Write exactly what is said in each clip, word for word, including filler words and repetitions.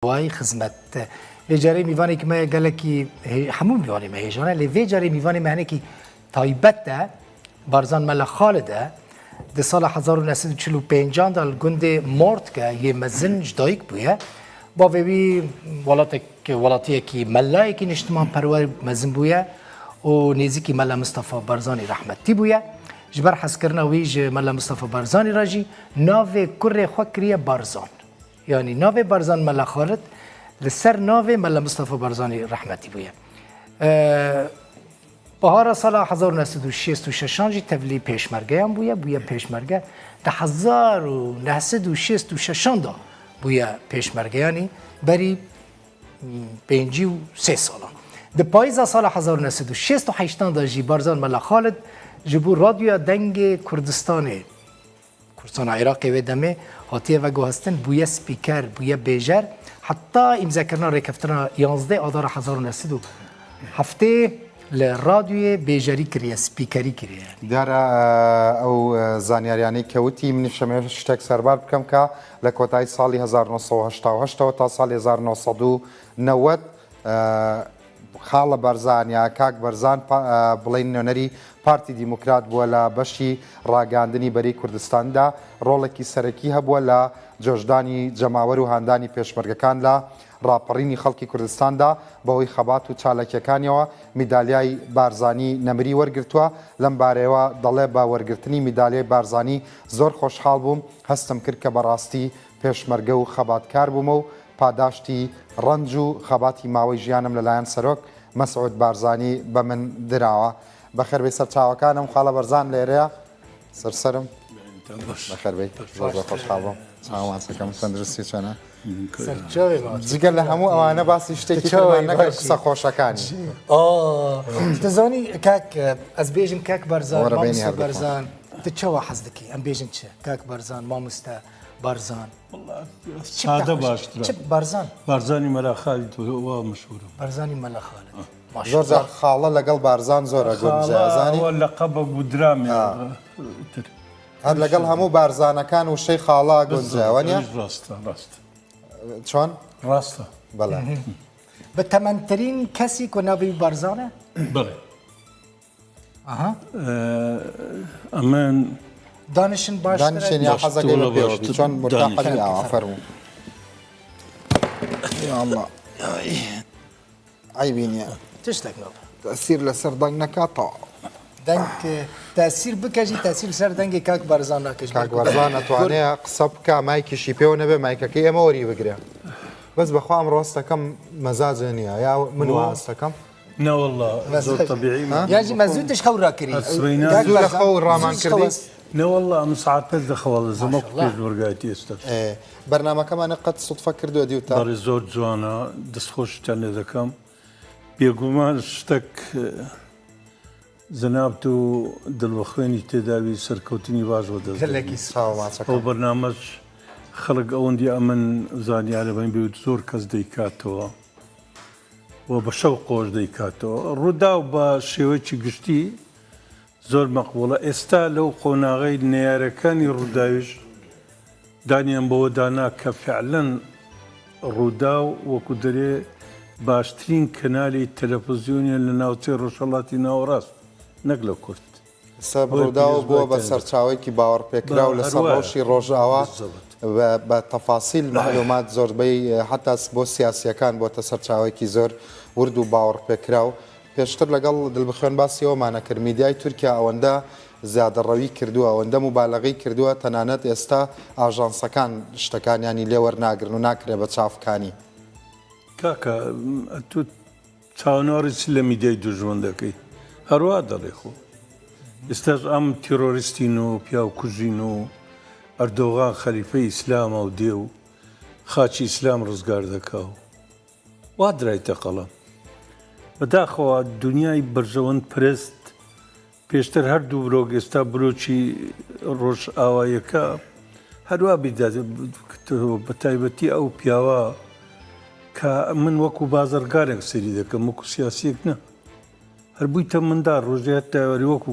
Vay xizmet. Lê carê mîvanekî me gelekî hê-, hemû mîvanê me hêjan e, lê vê carê mîvanê me hinekî taybet e. Barzan Mela Xalid e. Di sala hezar û neh sed û çil û pêncan de li gundê Mortke yê mezin ji dayik bûye. Bavê wî welatek-, welatiyekî, melayekî niştimanperwer mezin bûye û nêzîkî Mela Mistefa Barzanî rehmetî bûye. Ji ber hezkirina wî ji Mela Mistefa Barzanî re jî navê kurê xwe kiriye Barzan. Yanî navê Barzan Mela Xalid li ser navê Mela Mistefa Barzanî rehmetî bûye. Ee, Bahara sala hezar û neh sed û şêst û şeşan jî tevlî pêşmergeyan bûye, bûye pêşmerge. Di hezar û neh sed û şêst û şeşan de bûye pêşmerge, yanî berî, hmm, pêncî û sê salan. Di payîza sala hezar û neh sed û şêst û heştan de jî Barzan Mela Xalid ji bo Radyoya Dengê Kurdistanê, Kurdistana Iraqê wê demê, hatiye veguhestin, bûye spîker, bûye bêjer. Heta îmzekirina rêkeftina yanzdeh Adara hezar û neh sed û heftê li radyoyê bêjerî kiriye, spîkerî kiriye. Diyar e, ew, e, zanyariyanê kewtî, min şemê ştek serbar bikem ka li kotayî salî hezar neh sed û heşta û heşt ewe ta salî hezar neh sed û newed, e, Xala Barzan ya Kak Barzan pa-, e, بڵێن نوێنەری پارتی دیموکرات بووە لە بەشی ڕاگەاندنی بەرەی کوردستاندا، ڕۆڵێکی سەرەکی هەبووە لە جۆشدانی جەماوەر و هاندانی پێشمەرگەکان لە ڕاپەڕینی خەڵکی کوردستاندا. بەهۆی خەبات و چالاکیەکانیەوە میدالیای بارزانی نەمری وەرگرتووە. لەم بارەیەوە دەڵێ، بە وەرگرتنی میدالیای بارزانی زۆر خۆشحاڵ بووم، هەستم کرد کە بەڕاستی پێشمەرگە و خەباتکار بوومە و پاداشتی ڕەنج و خەباتی ماوەی ژیانم لەلایەن سەرۆک مەسعود بارزانی بە من دراوە. بەخێر بێ سەرچاوەکانم، خاڵە بەرزان لێرەیە سەرسەرم. بەخێر بێ. زۆر زۆر خۆشحاڵ بووم. چاوان سەکەم تەندروستی چۆنە؟ سەرچاوی باش. جگە لە هەموو ئەوانە باسی شتێکی ترمان نەکرد، قسە خۆشەکانی. ئا، دەزانی کاک، ئەز بێژم کاک بەرزان، مامۆستا بەرزان، تو چەوە حەز دەکەی؟ ئەم بێژن چ؟ کاک بەرزان، مامۆستا بەرزان. سادە باشترە. چ بەرزان؟ بەرزانی مەلا خالید وا مەشهورە. بەرزانی مەلا خالید. ماشاءالله. زۆر جار خاڵە لەگەڵ بارزان زۆرە گونجە، زانی؟ ئەوە لەقەبە بوو درامێ تر. هەر لەگەڵ هەموو بارزانەکان وشەی خاڵە گونجە، ئەوە نیە؟ ڕاستە، ڕاستە. چۆن؟ ڕاستە. بەڵێ. بە تەمەنترین کەسی کو ناوی بارزانە؟ بەڵێ. ئەها. ئە، ئەمن دانیشن باشترە. دانیشن یا حەزەکەی بە پێوە بی. چۆن مرتاحە بی؟ ئاوا، فەرموو. یا الله. عیبی نیە. تشتێک نەبوو. تەسیر لەسەر دەنگ نەکاتەوە. دەنگ، تەسیر بکەژی، تەسیر لەسەر دەنگی کاک بەرزان ناکەژی. کاک بەرزان ئەتوانێ قسە بکا، مایکیشی پێوە نەبێ، مایکەکەی ئێمە وەری بگرێ. بەس بەخوا ئەمڕۆ هەستەکەم مەزاجێ نییە، یا من وا هەستەکەم؟ نە والله، زۆر طبیعی. ها؟ یاژی مەزوو تش خەو ڕاکری. ئەسبەینا. زوو لە خەو ڕامان کردی؟ نە والله، ئەم ساعەت پێش دەخەوە، زەمە پێش وەرگایەتی ئێستا. ئێ، بەرنامەکەمانە قەت سوتفە کردووە دیوتا؟ بەڕێ زۆر جوانە، دەست خۆشتان لێ دەکەم. بێگومان شتەک، زەنابت و دڵبەخوێنی تێداوی سەرکەوتنی باش بۆ دەست دەگەی. ساو ماچەکەم. ئەو بەرنامەش خەڵک ئەوەندی ئەمن زانیارە بەین بێت زۆر کەس دەیکاتەوە و بە شەوقەوەش دەیکاتەوە. ڕووداو بە شێوەیەکی گشتی زۆر مەقبوڵە. ئێستا لەو قۆناغەی نەیارەکانی ڕووداویش دانیان بەوە دانا کە فعلەن ڕووداو وەکو دەرێ باشترین کەنالی تەلەفزیۆنیان لە ناوچەی ڕۆژهەڵاتی ناوەڕاست، نەک لە کورد. سەب ڕووداو بووە بە سەرچاوەیەکی باوەڕپێکراو لەسەر ڕەوشی ڕۆژاوا. بە، بە تەفاسیل معلومات زۆربەی، حتا بۆ سیاسیەکان بۆتە سەرچاوەیەکی زۆر ورد و باوەڕپێکراو. پێشتر لەگەڵ دڵبخوێن باسی ئەومانە کرد، میدیای تورکیا ئەوەندە زیادەڕەوی کردووە، ئەوەندە موبالەغەی کردووە، تەنانەت ئێستا ئاژانسەکان شتەکانیانی لێ وەرناگرن و ناکرێ بە چاوکانی. کاکە، تو چاوناڕی چ لە میدیای دوژمن دەکەی؟ هەروە دەڵێ خۆ. ئێستاش ئەم تیرۆریستین و پیاوکوژین و ئەردۆغان خەلیفەی ئیسلامە و دێ و خاچی ئیسلام ڕزگار دەکا و وا درایتە قەڵەم. بەداخەوە دنیای بەرژەوەند پرست پێشتر هەردوو برۆک، ئێستا برۆکی ڕۆژئاواییەکە هەروە بیردات، بە تایبەتی ئەو پیاوە کە من وەکو بازرگانێک سەیری دەکەم، وەکو سیاسیەک نە. هەر بوویتە منداڵ، ڕۆژێ هەر تایوەری وەکو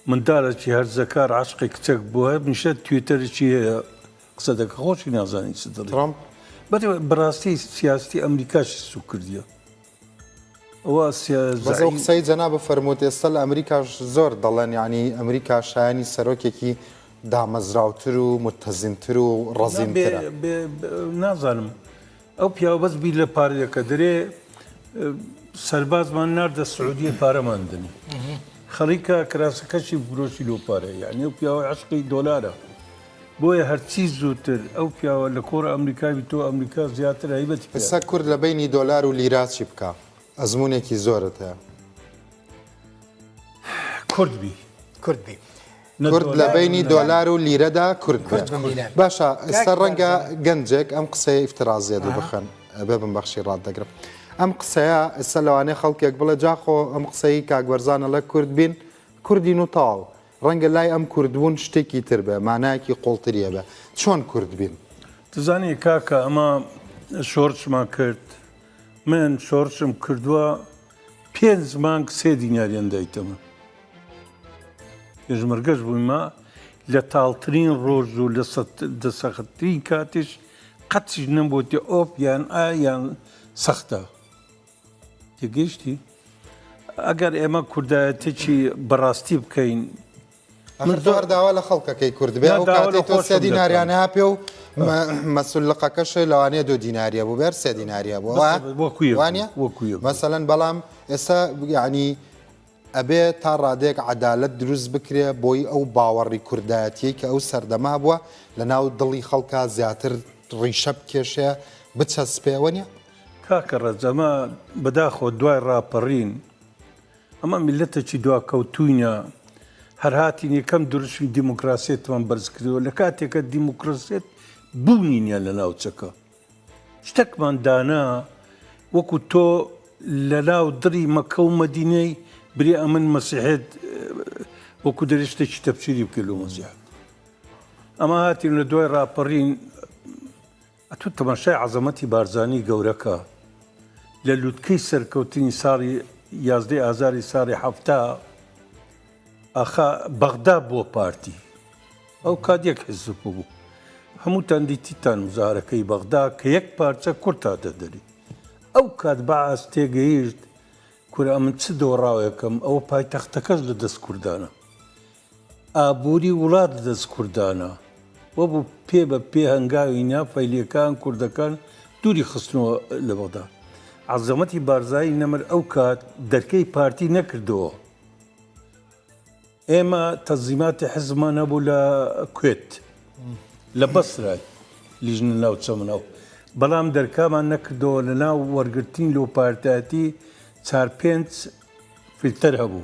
منداڵێکی هەرزەکار عەشقی کچێک بووە، هەمیشە توێتەرێکی هەیە، قسە دەکە، خۆشی نازانی چ دەڵێ. ترامپ بەڵێ، بەڕاستی سیاستی ئەمریکاش سوک کردیە. ئەوە سیا-، بەس ئەو زعیم- قسەی جەناب فەرمووت، ئێستا لە ئەمریکاش زۆر دەڵێن، یعنی ئەمریکا شایانی سەرۆکێکی دامەزراوتر و متەزینتر و ڕەزینترە. بێ-، بێ-، بێ-، نازانم. ئەو پیاوە بەس بیر لە پارەیەکە دەرێ، ئە، سەربازمان ناردە سعودیە پارەمان دەنی. خەڵیکە کراسەکەشی بفرۆشی لۆ پارە. یعنی ئەو پیاوە عشقی دۆلارە. بۆیە هەرچی زووتر ئەو پیاوە لە کۆڕ ئەمریکا بی، تۆ ئەمریکا زیاتر هەیبەتی پێ. ئێستا کورد لە بینی دۆلار و لیرا چی بکا؟ ئەزموونێکی زۆرت هەیە. کورد بی. کورد بی. نە کورد لە دۆلار بینی نە. دۆلار و لیرەدا کورد بێ. کورد بمینێ. باشە، ئێستا کاک ڕەنگە بەرزان. گەنجێک ئەم قسەیە ئیفترازیە دوو ئەها. بخەن. بێ بمبەخشی ڕات دەگرم. ئەم قسەیە ئێستا لەوانەیە خەڵکێک بڵێ، جاخۆ ئەم قسەی کاک بەرزانە لە کورد بین، کوردین و تەواو. ڕەنگە لای ئەم کوردبوون شتێکی تر بێ، مانایەکی قوڵتریە بێ. چۆن کورد بین؟ دەزانی کاکە، ئەمە شۆڕشمان کرد. من شۆڕشم کردووە، پێنج مانگ سێ دیناریان دایتە من. پێشمەرگەش بوویمە، لە تاڵترین ڕۆژ و لە سەت-، لە سەختترین کاتیش قەتیش نەمبووتێ ئۆپ یان ئا یان سەختە. تێگەیشتی؟ ئەگەر ئێمە کوردایەتێکی بەڕاستی بکەین، ئەخر من تۆ زۆر هەر داوا لە خەڵکەکەی کورد بێ، یا ئەو داوا لە کاتەی تۆ خۆشم سێ دیناریان دەکەم. هەیە پێ و مە-، مەسولقەکەش لەوانەیە دوو دیناریە بوو، بێر سێ دیناریە بوو. بەس وا؟ وەکویە بوو، وانە؟ وەکویە بوو. مەسەلەن، بەڵام ئێستا، یعنی، ئەبێ تا ڕادەیەک عەدالەت دروست بکرێ بۆی ئەو باوەڕی کوردایەتیەی کە ئەو سەردەما بووە لە ناو دڵی خەڵکا زیاتر ڕیشە بکێشێ، بچەسپێ، وە نیە؟ کاکە ڕەز، ئەمە بەداخەوە دوای ڕاپەڕین، ئەمە میللەتێکی دواکەوتووینە، هەر هاتین یەکەم دروشمی دیموکراسیەتمان بەرز کردەوە، لە کاتێکە دیموکراسیەت بوونی نیە لە ناوچەکە. شتەکمان دانا، وەکو تۆ لە ناو دڕی مەکە و مەدینەی برێ ئەمن مەسیحێت، وەکو دەرێ شتێکی تەفسیری بکە لۆ مەسیحێت. ئەمە هاتین لە دوای ڕاپەڕین، ئەتو تەماشای عەزەمەتی بارزانی گەورەکە. لە لوتکەی سەرکەوتنی ساڵی یازدەی ئازاری ساڵی حەفتا، ئاخا بەغدا بووە پارتی. ئەو کات یەک حزب بوو. هەمووتان دیتیتان مزارەکەی بەغدا کە یەک پارچە کورد هاتە دەری. ئەو کات بەعاس تێگەیشت، کورە من چ دۆڕاوێکم، ئەوە پایتەختەکەش لە دەست کوردانە. ئابووری وڵات لە دەست کوردانە. وە بوو پێ بە پێ هەنگاوی نا فەیلیەکان کوردەکان دووری خستنەوە لە بەغدا. عەزەمەتی بارزایی نەمر ئەو کات دەرکەی پارتی نەکردەوە. ئێمە تەنزیماتی حزبمان هەبوو لە کوێت، لە بەسرای لیژنە ناوچەمنەوە. بەڵام دەرکامان نەکردەوە لە ناو وەرگرتنی لۆ پارتایەتی چار پێنج فیلتەر هەبوو.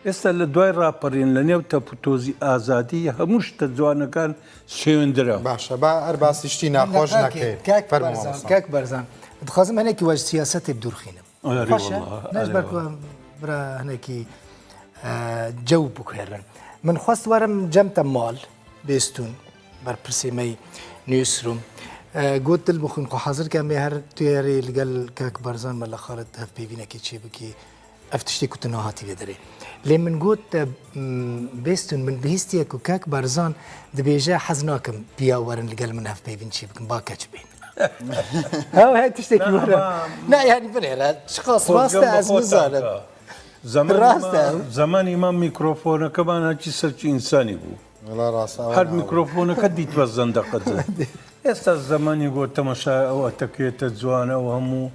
ئێستا لە دوای ڕاپەڕین لە نێو تەپ و تۆزی ئازادی هەموو شتە جوانەکان شێوێندرا. باشە، با هەر باسی شتی ناخۆش نەکەین. کاک فەرموو بەرزان، مامۆستا. کاک بەرزان، دخوازم هەنێکی واژ سیاسەتێ بدورخینم. ئەرێ خۆشە؟ وەڵڵا، نەش ئەرێ بەر وەڵڵا. برا هەنێکی، ئە، جەو بکوێرن. من خواست وەرم جەمتە ماڵ بێستون، بەرپرسێ مەی نوێسروم. ئە، گوت دل بخوین خو حاضر کە مێ هەر توێری لەگەل کاک بەرزان مەلا خالد هەف پێوینەکی چێ بکی. ئەف تشتێک کوتن هاتی لێ دەرێ. لێ من گوت، ئە، م، بێستون من بهیستیە کو کاک بەرزان دبێژە حەز ناکەم بیا وەرن لەگەل من هەف پێوین چێ بکن، با کەچ بێن. ئەو هەیە تیشتێکی وەرە. ئەمە نا، یعنی بنێرە، چقاس ڕاستە ئەز نزانم. ڕاستە. زەمانی ما میکرۆفۆنەکەمان هەرچی سەرچی ئینسانی بوو. وەڵا ڕاستە، ئەوە هەر ناوە. میکرۆفۆنەکە دیت بە زەندەقە دێ. ئێستا زەمانی گۆ تەمەشا ئەو ئەتەکێتە جوانە، ئەو هەموو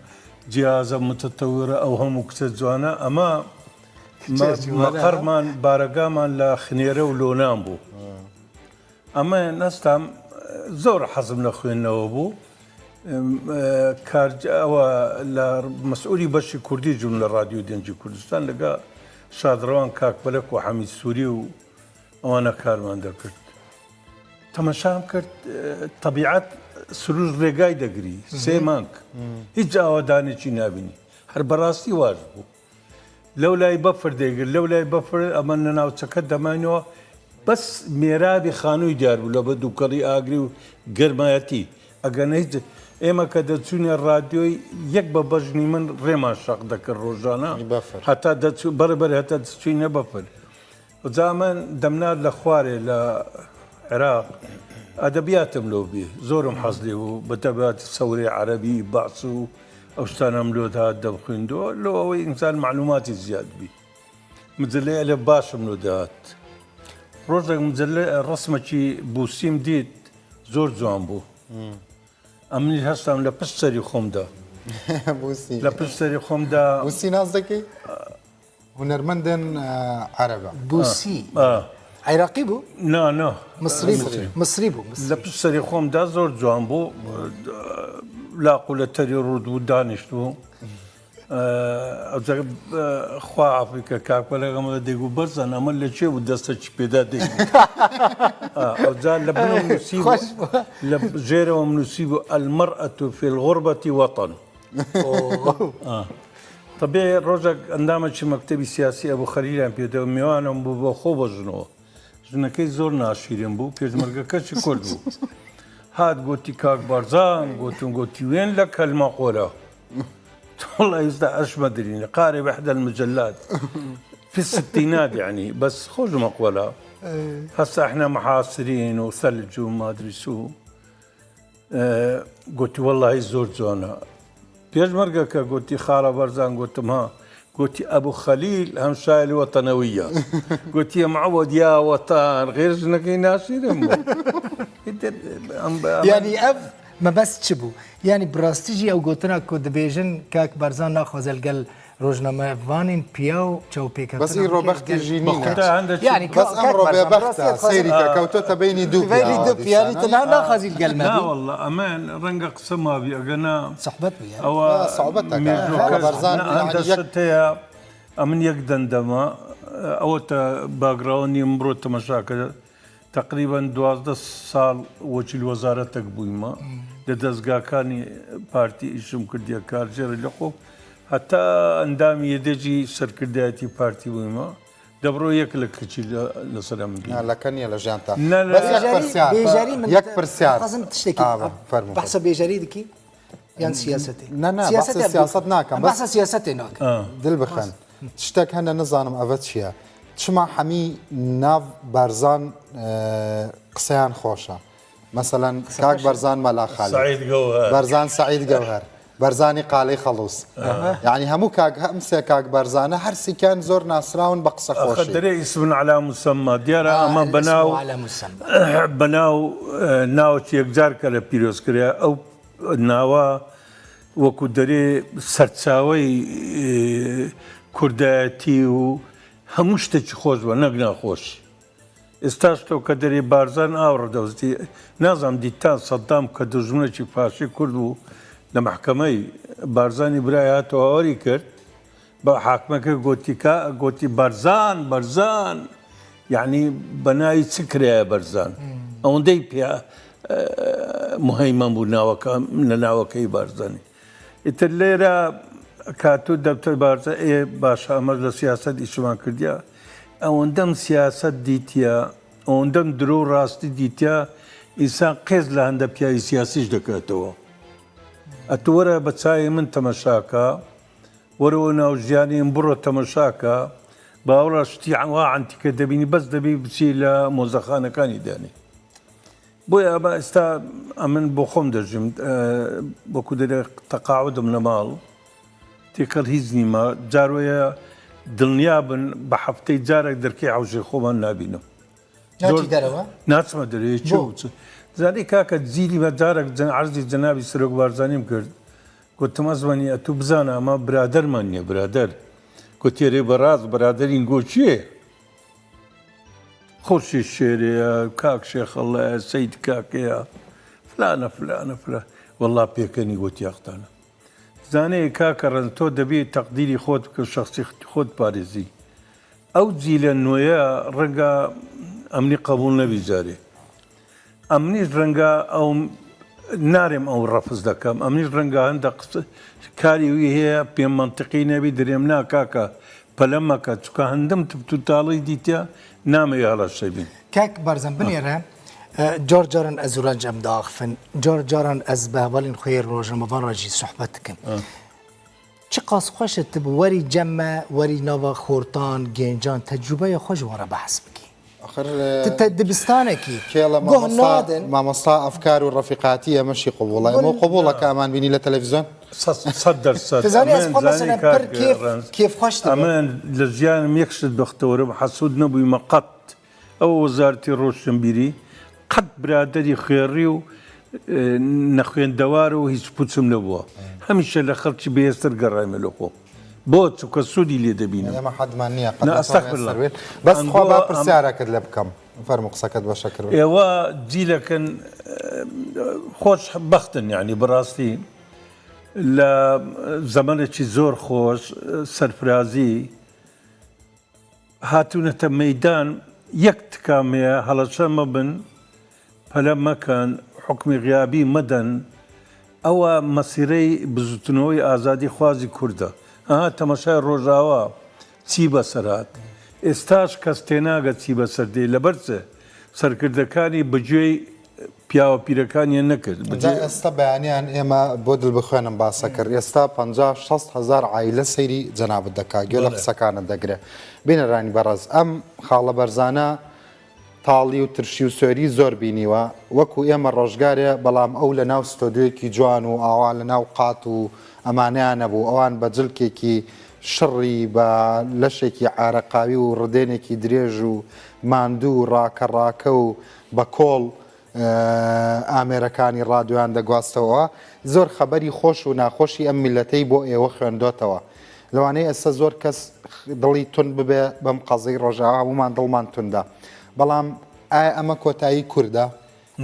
جیازە متەتەورە، ئەو هەموو کچە جوانە. ئەمە مە-، کچێکی وەرە. مەقەرمان، بارەگامان لە خنێرە و لۆنان بوو. ئەمە نەستام، زۆر حەزم لە خوێندنەوە بوو. ئەم، ئە، کار-، ئەوە لە مەسئولی بەشی کوردی جوون لە ڕادیۆ دەنگی کوردستان لەگە شادڕەوان کاک بەلەک و حەمید سووری و ئەوانە کارمان دەکرد. تەمەشام کرد، ئە، تەبیعەت سروش ڕێگای دەگری، سێ مانگ. هیچ ئاوادانێکی نابینی. هەر بەڕاستی واش بوو. لەو لای بەفر دەیگرت، لەو لای بەفر، ئەمە لە ناوچەکە دەماینەوە، بەس مێرابی خانووی دیار بوو لە بە دووکەڵی ئاگری و گەرمایەتی. ئەگەر نەیت، ئێمە کە دەچوونە ڕادیۆی یەک بە بەژنی من ڕێمان شەق دەکرد ڕۆژانە. بەفر. هەتا دەچوو-، بەرە بەرە هەتا دەچووینە بەفر. جا من دەمنار لە خوارێ لە عێراق، Edebiyatim lo bî. Zorim haz lê bû. Bi tebîetî sewrê erebî, behs û ew ştanem lo dihat debxwîndo. Lo ew ê însan melûmatî ziyad bî. Miceleyê Elif Başim lo dihat. Rojek micele resmekî Bûsîm dît, zor ciwan bû. Em nî hestan li pişt serî xwe de. Bûsî. Li pişt serî xwe de. Bûsî nas dekî? Hunermendên, e, Ereb e. Bûsî. Ah. Iraqî bû? Na, na. Misrî bû. Misrî. Misrî bû, Misrî. Li pişt serî xwe de zor ciwan bû. Laqû li terî rûdibû, daniştibû. Ew ca, e, xwe afî ke, kak Belê Xemede dê got, Berzan, ama leçê bû, deste çi pêda dê. Ha, ew ca li bin ew nusî bû, Xweş bû. Li jêre ew nusî bû, "El mer'etu fil gurbeti watan." Oh. Ha. Tabii rojek endamekî mektebî siyasî Ebu Xelîl em pê de mêwan em bû bo xwe bo jino. Jinekê zor naşîrin bû, pêşmergeke jî kurd bû. Hat gotî, "Kak Barzan," gotin, gotî, "Wên lek helma qola." Wallahî êsta eşme dirîne. Qarê bi ihdel micellat. Fi sittînat yani. Bes xwe ji me qola. Ee. Hesa ehna muhasirîn û selc û madrîs û E, gotî, "Wellahî zor ciwan e." Pêşmergeke gotî, "Xala Barzan?" Gotim, "Ha." Gotî, "Ebu Xelîl hemşayê li wetenewî ye." Gotî, "Em ewed ya wetan, xêr jinekê naşîrin bû." Îdir, em, em, Yanî ev mebest çi bû? Yanî bi rastî jî ew gotina ku dibêjin, kak Barzan naxwaze li gel rojnamevanên piya û çawpêketina Bes îro bike, bextê jî nîne. Yanî Bes ka-, emro kak Barzan, bêbext e, rastiyet xwazim seyrî ke, kewtote beynî du Beynî piya du piya, dîsana. Tena naxwazî li gel me Na bî. Wallah, emen renga qise mabî, egena Sohbet bû ya. Ewa Ha, sohbet e, mêjû Xala kes Barzan, ne yani anda yek şite ya, emin yek dendema, ew te backgroundî min bro temaşa kir. Teqrîben duwazdeh sal wekîl wezaretek bûyme. Hmm. Di dezgakanî partî îşim kirdiye, karcêrê li xwe. Heta endamî yê dê jî serkirdayetî partî bûyme. Debro yek li kiçî li, li ser em bî. Na, leke niye li jiyan te. Ne, ne. Bes yek Bêjarî, pirsyar. Bêjarî min Yek te-, pirsyar. Dixwazim tiştekî. Aa, fermû, Behsa fermû. Bêjarî dikî? Yan siyasetê? Ne, ne, Siyasetê behsa ev siyaset dikim. nakim. Em Bes behsa siyasetê nakin. Ha. Dil bixin. Bas. Tiştek hene nizanim eve çi ye. Çima hemî nav Barzan, e, qiseyan xweş e? Meselen, Qise Kak xweş e. Barzan Mela Xalid. Seîd Gewher. Barzan Seîd Gewher. Barzanî Qalê Xelûs. Aha. Yani hemû kak, hem sê Kak Barzane her sîken zor nasrawin bi qise Axa xweşî. derê îsmin ala musemma. Diyar e Ha, ama el benaw, ismu ala musemma. benaw, e, navekî yekcar kere pîroz kiriye. Ew nawa wekû derê serçaweyî, e, kurdayetî û hemû ştekî xweş be, nek naxweş. Êsta ji to ke derê Barzan a redewzî, nazam dîtan Seddam ke dijminekî faşî kurd bû, li mehkemeyî Barzanî birayê hat hawarî kir, bi hakimeke gotî ka, gotî, "Barzan, Barzan." Yanî benayî çi kiriye Barzan? Hmm. Ewendeyî piya, e, muheymen bû naveka, li navekeyî Barzanî. Îtir lêre ka tu dewte Barzanî, ê baş, em li siyaset îşiman kirdiya. Ewendem siyaset dîtiya, ewendem diro rastî dîtiya, însan qêz li hende piyayî siyasî jî diketiwe. E tu were bi çayê min temaşa ka, were wê nav jiyanê min biro temaşa ka, bawra ştî wa entîke debînî bes debî biçî li mozexanekanî danî. Boya me êsta em in bo xwe dejim, e, wekû derê teqaûdim li mal, têkil hîz nîme, car weye dilniya bin, bi hefteyê carek derkê hewşê xwe van nabînim. Naçî Zor-, derewa? Naçime derê, çi Bo. û çi. Zanî kaka zîlî me carek cen-, erzî cenabî Serok Barzanî min kir. Gotim, "Ez wenî, e, tu bizana, ama birader man niye, birader." Gotiye, "Rê beraz, biraderîn go çi ye?" Xurşîd Şêrê ye, Kak Şêxellah ye, Seyîd Kakê ye, filane, filane, filane. Wela pêkenî gotiye axtana. Zanê kaka Ren, to debî teqdîrî xwe dike, şexsî xwe diparêzî. Ew cîle nûye renga em nî qebûl nebî carê. Em nî renga ew narêm ew refiz dekem. Em nî renga hinde qis-, karî wî heye pê mentiqî nebî, dirêm na kaka, pele meke, çuka hindim tu, tu talî dîtiya, namê wî hala şebîn. Kek Barzan, binêre, e, car caran ez û renc em diaxifin, car caran ez bi hevalên xwe yê rojnamevan re jî sohbet dikim. Ha. Çiqas xweş e tu bi werî cem me, werî nava xortan, gêncan, tecrûbeya xwe ji wan re behs bikî. آخر، اه، Ti te dibistanekî kêla goh mamosta, nadin. Mamosta Efkar û Refîqatî, em şî qubûla. Em Wal- qubûla ka eman bînî le televîzyon. Sed, sed derset. Ti zanî ez Em xwe mesela zanî pir kak kêf, Rens. Kêfxweş dibim. Em li jiyanim yek şit bextewr im, hesûd nebûyme qet. Ew wezartî roşnbîrî qet biraderî xêrî û, e, nexwêndewar û hîç puçim nebûwa. Hemîşe li xelkî bêhêstir gerayme li xwe. Bo çuka sûdî lê debînim. Ema hedman niye, Ne, qet estexfirullah. Bes Em xwe do, ba em pirsyareket le bikim. Fermo qiseket başa kirin. Êwa cîlekin, e, xweş bextin, yani, bi rastî. Li zemenekî zor xweş, e, serfirazî, hatûnete meydan, yek tika me ye, heleşe mebin, pele mekin, hukmî xiyabî medin. Ewa mesîrey bizutinowey azadîxwazî Kurd e. Aha, temaşayê Rojawa çî be ser hat. Êsta ji kes tênage çî be ser dê. Leber çi? Serkirdekanî bi cuyê piyawa pîrekan yên nekir. Bi Ca cuyê êsta beyaniyan ême bo dil bixwênim base kir. Êsta penca şest hezar aîle seyrî cenabit deka. Gelo Bele. Qisekanin degire. Bîneranî berez. Em xaxle berzana talî û tirşî û sorî zor bînîwe. Wekû ême rojgarê, belam ew li nav stodyoyekî ciwan û awa li nav qat û emaneya nebû. Ewan be cilkekî şirî, be leşekî ereqawî û ridênekî dirêj û mandû û rake rake û be kol, e, amêrekanî radyoyan de guastewa. Zor xeberî xweş û naxweşî em miletey bo êwe xwendotewa. Lewanê êsta zor kes dilî tund bibe, bim qezî Rojawa hemûman dilman tund e. Belam aya eme kotayî Kurd e.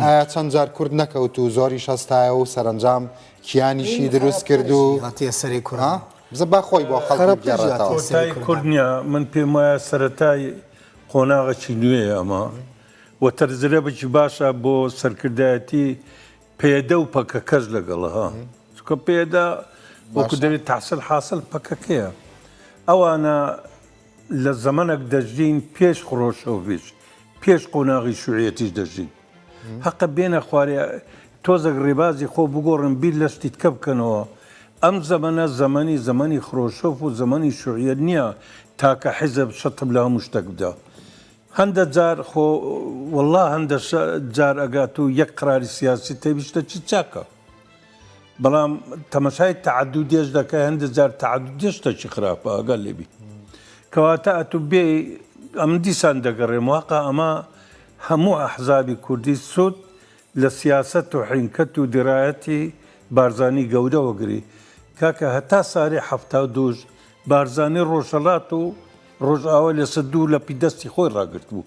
Aya çend car Kurd nekewt û zorî şestaye û serencam kiyanî şî dirust kir û Hatiye serê Kurd. Ha? Bize ba xwe bo xelkî Xerabtir jî bigeratewa. Hatiye serê Kotayî Kurd. Kurd niya, min pê maye seretayê qonaxekî nû ye ama. We terzire bikî baş e bo serkirdayetî P Y D û P K K ji legel ha. Çunke P Y D wekû Baş e. Derê tehsil hasil P K K ye. Ewana li zemenek dejîn pêş Xroşovî, pêş qonaxî şuîyetî dejîn. Heqe bêne xwarê, tozek rêbazî xwe bigorin, bîr leş dîtke bikinەوە. Em zemene zemenî, zemenî Xroşov û zemenî şuîyet niye, ta ke hizb şetim li hemû ştek bida. Hende car xwe, wallah hende şe-, car ega tu yek qirarî siyasî tê bî ştekî çak e. Belam temaşayê teadûdiyê ji deke, hende car teadûdiyê ştekî xirab e, ega lê bî. Kewata etu bê, em dîsan degerê muhaqa, ema hemû ehzabî kurdî sûd li siyaset û hînket û dirayetî Barzanî gewre wegirî. Kake heta sarê hefta û du Barzanî Rojhelat û Rojava li sedû lepî destî xwe ragirtbû.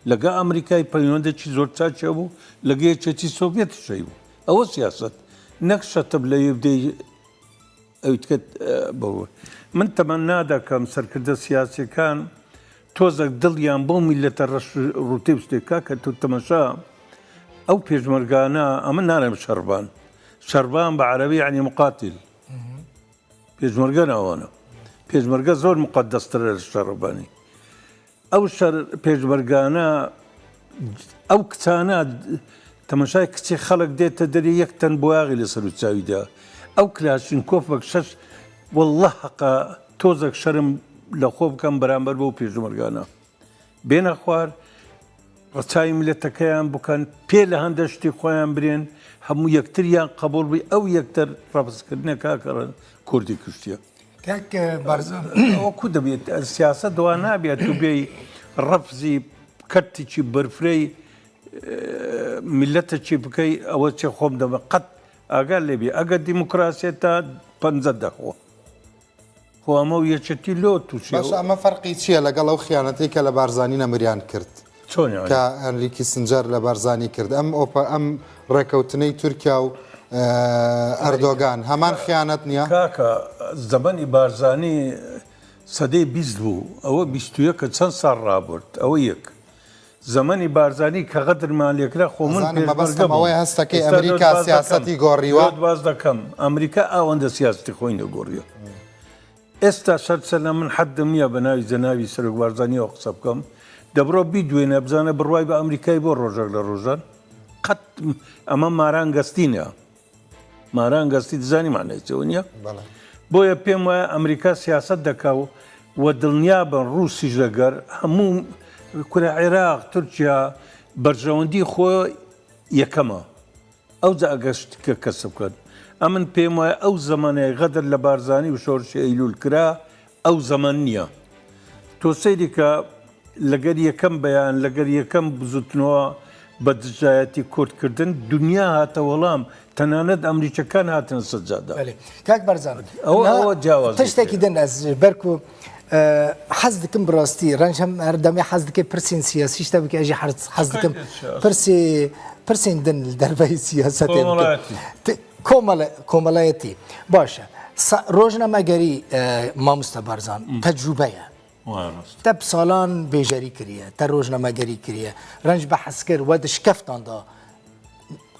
Li gel Amerîkayê peywendekî zor çaçe bû, li gel Yekîtî Sovyetî şey bû. Ew e siyaset. Nek şetib leyê dê ew diket, e, bû. Min temenna dikim serkirde siyasîkan tozek dil yan bo mîlete reş rûtê bistê. Kake tu temaşa ew pêşmergana, em nalim şervan. Şervan bi erebî yanî muqatil. Pêşmerge ne wan e. Pêşmerge zor muqeddestir e li şerebanî. Ew şer pêşmergane, ew kiçane, temaşayê kiçê xelek dête derê yek ten boyaxê li ser û çawî de. Ew Klaşînkofek şeş, wallah heqa tozek şerm li xwe bikin beramber bo pêşmergane. Bêne xwar, reçayê miletekeyan bikin, pê li hende ştê xweyan birên, hemû yektir yan qebûl bî, ew yektir refzkirinê kake re Kurdî kuştiye. Kek, e, Barzan. O ku dibît, e, siyaset wa nabiye, tu bêyî refzî kertikî berfirey, e, miletekî bikey, ew çê xwe dime qet agel lê bî. Eger demokrasiyeta penze de xwe. Xwe ema û yekîtî lo tu çi Baş, yo? Ema ferqî çi ye legal ew xiyanetê ke li Barzanî nemiriyan kir? Çon yani? Ke Henry Kissinger li Barzanî kir. Em opa-, em rêkewtiney Tirkiye û, e, Erdogan. Heman xiyanet niye? Kaka, zemenî Barzanî sedê bîst bû. Ew bîst û yek çend sal rabird? Ew yek. Zemenî Barzanî ke xedir maliyekre xwe min Zanim, pêşmerge mebestem bûm. Ew heste ke Êsta Amerîka dotbaz dekem. Siyasetî goriwa. Dotbaz dekem. Amerîka a wende siyasetî xwe yine goriya. Êsta şert ser min heddim niye bi navî cenabî Serok Barzanî ew qise bikim. De biro bî duêne bizane bi rway bi Amerîkayê bo rojek li rojan. Qet ema maran gestî ne. Maran gestî dizanî manayê çi winiya? Bele. Boye pêm waya Amerîka siyaset deka û we dilniya bin Rûsî ji ger hemû Kure Iraq, Tirkiye berjewendî xwe yekem e. Ew zî eger ştikek kesib kin. Em min pêm wayê ew zemanê xedir li Barzanî û şorişê Eylûl kira, ew zeman niye. To seyrî ke li ger yekem beyan, li ger yekem bizûtinowa bedijayetî Kurd kirdin, dinya hate welam, tenanet Amerîkekan hatine secada. Belê. Kak Barzan, Ew, niha ew cewaz tiştekî dike. Din ez ji ber ku, e, hez dikim bi rastî, Renc hem her demê hez dike pirsên siyasî, işte bike ez jî hez, hez dikim Kaydet siyasî. Pirsê, pirsên din li derveyî siyasetê bikim. Komelayetî. Ti-, komele-, komelayetî. Baş e. Sa-, rojnamegerî, e, mamoste Barzan, tecrûbe ye. Wa rast. Te bi salan bêjerî kiriye, te rojnamegerî kiriye. Renc behs kir, we di şikeftan de,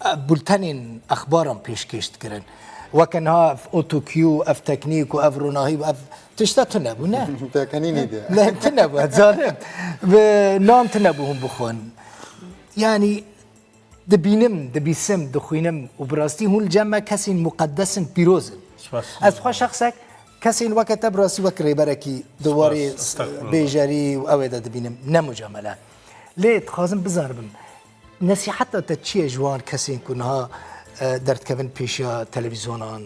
e, bultenên exbaran pêşkêş dikirin. Weke niha ev otokiyo, ev teknîk û ev ronahî û ev tişta tune bû, ne? Tekenî nîde. Ne, tune bû, ez zanim. Bi nan tune bû hûn bixwin. Yanî, Dibînim, dibîsim, dixwînim û bi rastî hûn li cem me kesên muqeddes in, pîroz in. Spas. Ez xwe şexsek kesên weke te bi rastî wek rêberekî di warê Spas, estexfirullah. Bêjerî û ew ê de dibînim, ne mucamele. Lê dixwazim bizanibim, nesîheta te çi ye ji wan kesên ku niha, e, derdikevin pêşiya televîzyonan,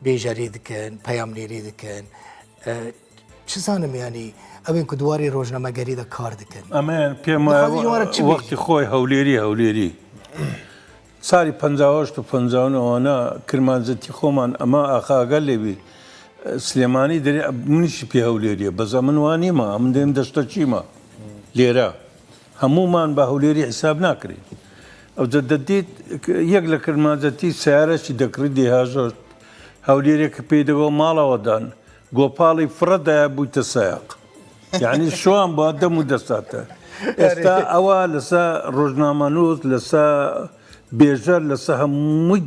bêjerî dikin, peyamnêrî dikin? E, çi zanim, yanî, ew ên ku di warê rojnamegerî de kar dikin. Em ê pê me Dixwazî ji wan re çi wextî bêjî? Xwe hewlêrî, hewlêrî. Sarî penca heşt û penca neh wana kirmanzetî xwe man, ema axa Agel Lêwî, e, Silêmanî derê, min jî pê hewlêrî ye. Bes em min wa nîma, em dêm deşta çî ma. Lêra. Hemû man bi hewlêrî hesab nakirin. Ew de didît, yek li kirmanzetî seyare jî dekirî dê hajo. Hewlêrê ki pê digo mala we dan. Gopalî fire daya bûyte sayak. Yanî şu an bu dem û desta te. Esta ewa li ser rojnamenûs, li ser bêjer, li ser hemû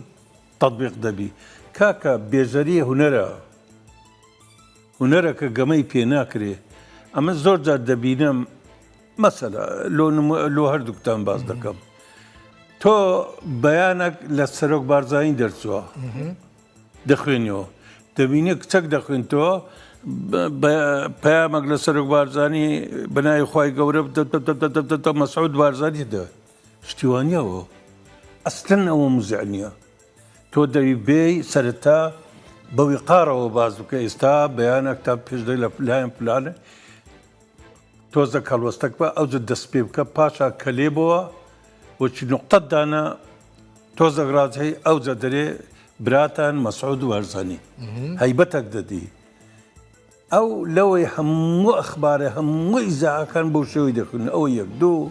tetbîq debî. Kaka bêjerî huner e. Hunereke gemeyî pê nakirê. Em zor car debînim, mesela, lo nimu-, lo her duktan baz dikim. To beyanek li Serok Barzanî derçûwa. Dixwînî o. Dibînî kiçek dixwîn to, be-, be-, peyamek li Serok Barzanî, binayê xwe yê gewre, de, de, Mesûd Barzanî de. Ştî waniya o. Eslen ew muzî niye. To dewî bêy sereta bi wî qarewe baz bike. Êsta beyanek te pêş de li filan filan e. Tozek helwestek be, ew jî dest pê bike. Paşa kelê bowa, weçî nuqte dane, tozek razihî, ew jî derê biratan Mesûd Barzanî. Heybetek didî. Ew lewê hemû exbarê, hemû îzahekan bo şewî dixwînin. Ew yek, du.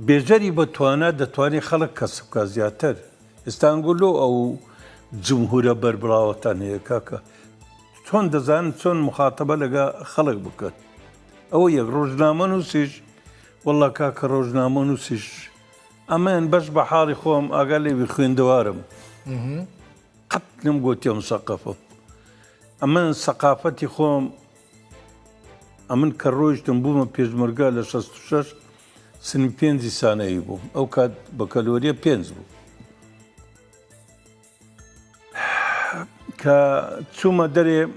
Bêjerî bi twana, detwanî xelk kesib ka ziyadtir. Îstanbul lo ew cumhûre berbilawetan heye kaka. Çon dizanin, çon muxatebe lega xelk bikin. Ew yek, rojnamenûsîş, wella kaka rojnamenûsîş. Em ên beş bi halî xwe em, Agel Lêwî xwêndewar im. Qet nim gotiye misaqef im. Em ên seqafetî xwe em, em ên ke rojtin bûme pêşmerge li şest û şeş, sinî pêncî saneyî bûm. Ew kat bakaloriya pênc bû. Ke çûme derê,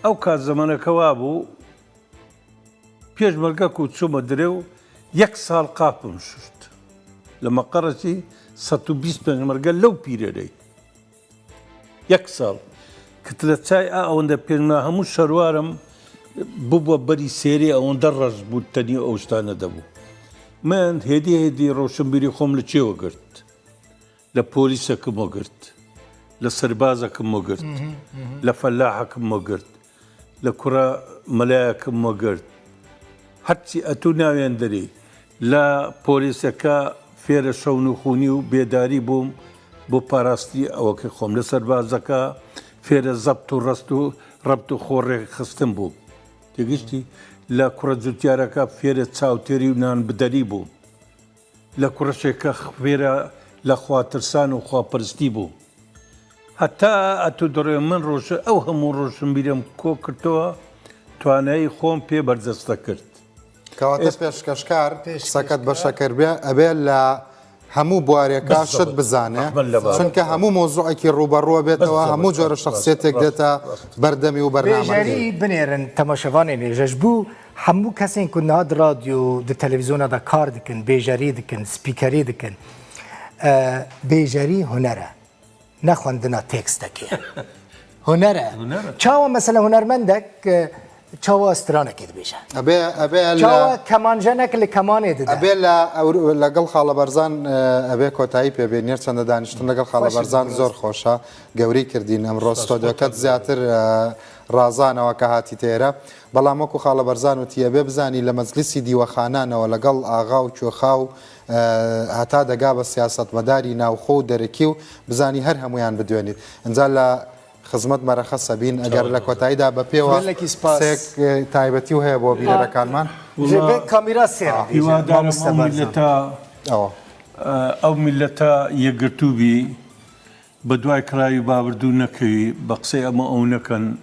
ew kat zemaneke wa bû, pêşmerge ku çûme derê û yek sal qaf bim şuşt. Li Meqeresî sed û bîst pêşmerge lew pîrerê. Yek sal. Kitle çay a ewende pêşmerge hemû şerwarim bûbû berî sêrê ewende reş bû, tenî ew ştane de bû. Min hêdî hêdî roşinbîrî xwe min li çê we girt. Li polîsekim we girt. Li serbazekim we girt. Li felahekim we girt. Li kura melayekim we girt. Herçî etû navên derê. La polîseke fêre şewnûxûnî û bêdarî bûm bo parastî ewekê xwe. Li serbazeke fêre zebt û rest û rebt û xwe rêxistin bûm. Têgiştî? La kura cutyareke fêre çawtêrî û nanbiderî bûm. Li kureşeke fêre li xwetirsan û xweperistî bû. Heta etu durê min roj-, ew hemû roşinbîrê min ko kirtewê, twaneyî xwe min pê berdeste kir. Kewate Êst- pêşkeşkar, Pêşkeşkar. Qiseket beşekir be, ebe li hemû buarêka Bizzabit. Şit bizane. Rehmet li bar. Çunke hemû mewzûekî rûberû bêtewe, Bizzabit. Hemû cara Rast, şexsiyetêk rast, dête rast. Berdemî û bernamekî. Bêjerî binêrin temaşevanên ê ji bo Hemû kesên ku niha di radyo, di televîzyona de kar dikin, bêjerî dikin, spîkerî dikin, e, bêjerî huner e. Ne xwendina teksteke ye. Huner e. Huner e. Çawa mesela hunermendek, e, çawa stranekê dibêje? Ebe, ebe el Çawa kemanjenek li kemanê dide? Ebe le, ewr-, legel Xala Barzan, e, ebe kotayî pê bê. Nêr çende daniştin legel Xala Barzan zor xoş e. Gewrî kirdîn. Em rostodoket ziyatır, e, razaneweke hatî têre. Belam wekû Xala Barzan û tiye bê bizanî le meclisî dîwexananewe legel axa û çoxa û, e, heta dega be siyasetmedarî navxwe û derekî û bizanî her hemûyan bidwenît. Inca le xizmet me re xese bîn, eger le kotayî de be pê we Gelekî spas. Sêk, e, taybetî û heye bo bînerekanman. Ji vê kamîra sêr bî. Hîwadarim ew milleta, Ewa. e, ew milleta yekgirtû bî, bi duay kiravî babirdû nekevî, bi qisey ema ew nekin,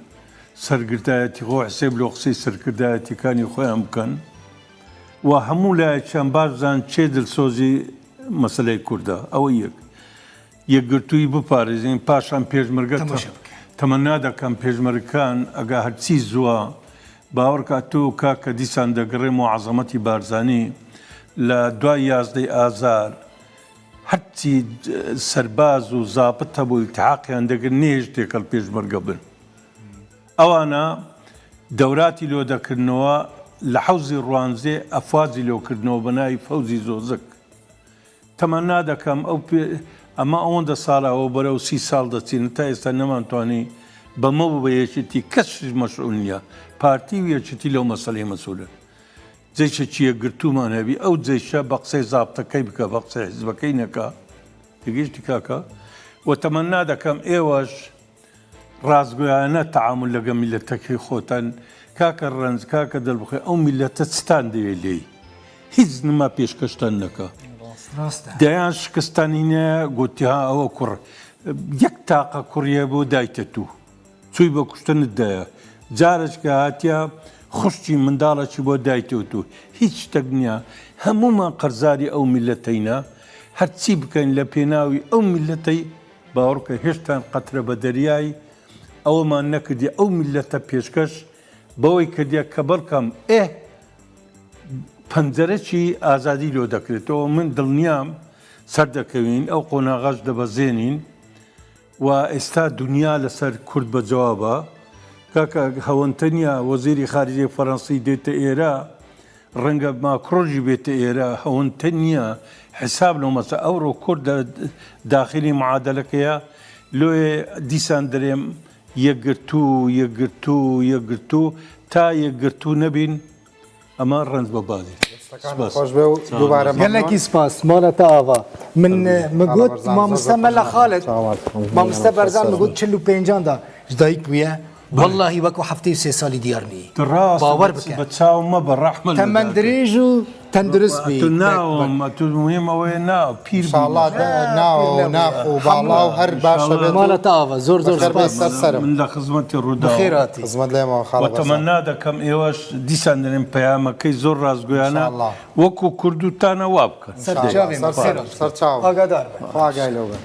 serkirdayetî xwe hesêb lo qisey serkirdayetîkanî xwe em bikin. Wa hemû layekî em baş bizan çê dilsozî meseleyê Kurd e. Ew e yek. Yekgirtûyî biparêzin, paşan pêşmerge Temaşe te-, bike. Temenna dekem pêşmergekan, ega herçî ziwa, bawer ke tu kake dîsan degirê muazemetî Barzanî, le duay yazdeh Azar, herçî, e, serbaz û zabit hebû, îltihaqiyan degir nêhêj têkel pêşmerge bin. Ewana dewratî lo dekirinowa, li hewzî Rwanzê efwazî lo kirinowa, bi navî Fewzî Zozik. Temenna dekem, ew pê-, ema ewende sala ew berew sî sal deçînin, ta êsta neman twanî bi me û bi yekîtî kes ji mesul niya. Partî û yekîtî lew meseleyê mesul in. Ceyşekî yekgirtûman hebî, ew ceyşe bi qisey zabtekey bike, bi qisey hizbekey neka. Digihîştî kaka. We temenna dekem êweş razgoyane teamul lege mîletekî xwe ten. Kake Renc, kake Dilbixê, ew mîlete çi ten divê lê? Hîç nima pêşkeş ten neke. Rast e. Deyan şikistan hîne, gotiha ew kur. Yek taqa kurî hebû dayte tu. Çûybe kuştin dide ye. Carekî hatiye xuşkî, mindalekî bo daytê û tu. Hîç tiştek niya. Hemûman qerzarî ew mîleteyî ne. Her çî bikeyn le pênawî ew mîleteyî, bawer ke hêştan qetre be deryayî, ew man nekirdiye ew mîlete pêşkeş, bewey kirdiye ke belkam eh pencerekî azadî lo dekirêt. Ew min dilniyam ser dekewîn, ew qonaxa ji dibezênîn. Wa êsta dinya li ser Kurd be cewab e. Kaka hewente niya wezîrî xaricê Fransî dête êre, renge Macron jî bête êre, hewente niya hesab lo mese. Ewro Kurd de daxilî muadeleke ye. Loyê dîsan dirêm yekgirtû, yekgirtû, yekgirtû, ta yekgirtû nebîn, Ema renc be badê. Spas. Xweş be û Sağ ol. Dubare memnun. Gelekî spas, mala te ava. Min, Tabii. Min got, Barzan, mamoste zor Mela zor Xalid, Sağ ol. Mamoste Barzan, min got çil û pêncan da ji dayik bûye. Belê. Wallahî wekû heftê û sê salî diyar nî. Tu rast Bawer dibî, bike. Bi çaw me be, rehmet Temen dirêj û tendurist bî. Tu na, tu muhîm ew ê na, pîr bî. İnşallah de na, na xwe bala û her baş be. Mala te ava, zor zor spas. Ser serim. Min de xizmetê Rûdawê. Bi xêr hatî. Xizmet lê me, xala Barzan. Temenna dekem êweş dîsan derên peyamekey zor razgoyane. İnşallah. Wekû Kurd û tane wa bikin. Ser çavê me, ser, ser çav. Agadar be. Xwe agahî lê be.